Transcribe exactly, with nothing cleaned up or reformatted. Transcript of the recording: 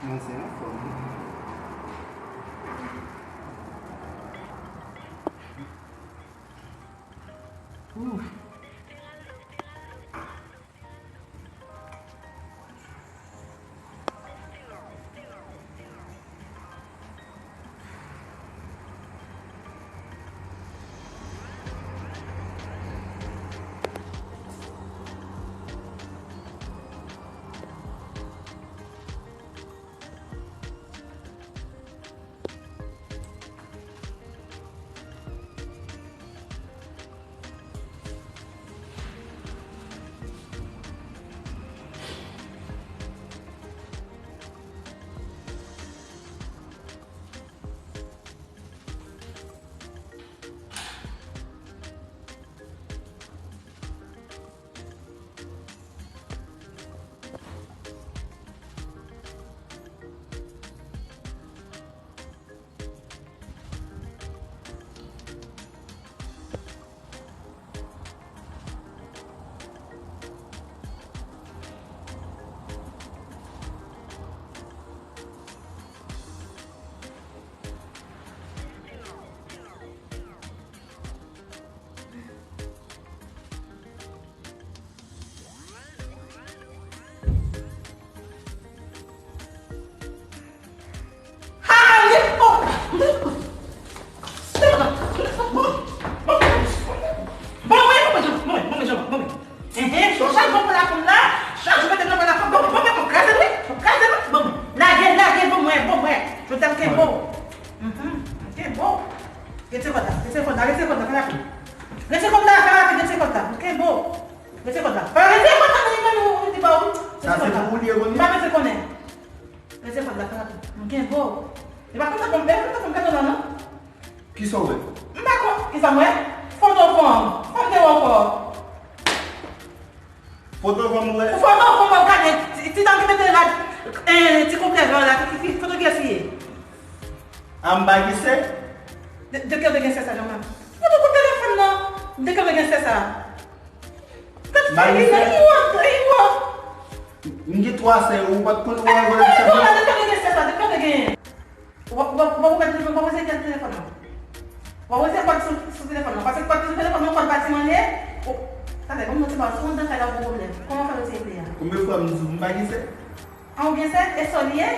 Manzè anfòm wi. Ouf. Chak jou pou la fanm la, chak jou mete nan la fanm, bon, bon, bon, kraze l wi, kraze l, bon, lage, lage, bon, mwen, bon, mwen, je t'aime, bon. Mhm, ok, bon. Retire kòd la, retire kòd la, retire kòd la, fè rapid. Retire kòd la, fè rapid, retire kòd la, ok, bon. Retire kòd la. Fè retire kòd la, mwen, mwen, mwen, mwen, mwen, mwen, retire kòd la. Sa se pou ou li ye, Rony? M pa retire konnen. Retire kòd la, fè rapid. M gen bo. E pa konsa fanm, e pa konsa fanm gade la, non? Kisa w wè? M pa konn kisa m wè. Foto fanm. Fanm te wè ankò. Foto fanm ou wè? Foto fanm w gade. Ti, ti dam ki mete la, eh, ti konplè vè la, ki, ki, ki foto ki eseye? A m pa gen sè? De, de kè w te gen sè sa, Jean-Marc? Foto pou telefòn nan. De kè w te gen sè sa? Mari sè. M gen twa sè, ou pa t konn ou gen sè. Ou pa t konn ou gen sè sa, depi w te gen. Ou pa, ou pa, ou pa, ou pa, ou pa poze kè telefòn nan. Ou pa poze kòd sou, sou telefòn nan. Paske kòd sou telefòn nan, kòd batiman li ye. Tande, ban m yon ti bagay, sou yon dan kay la pou pwoblèm. Kòman fè retire kle a? Konbyen fwa m di w m pa gen sè? An, ou gen sè? E sò li ye?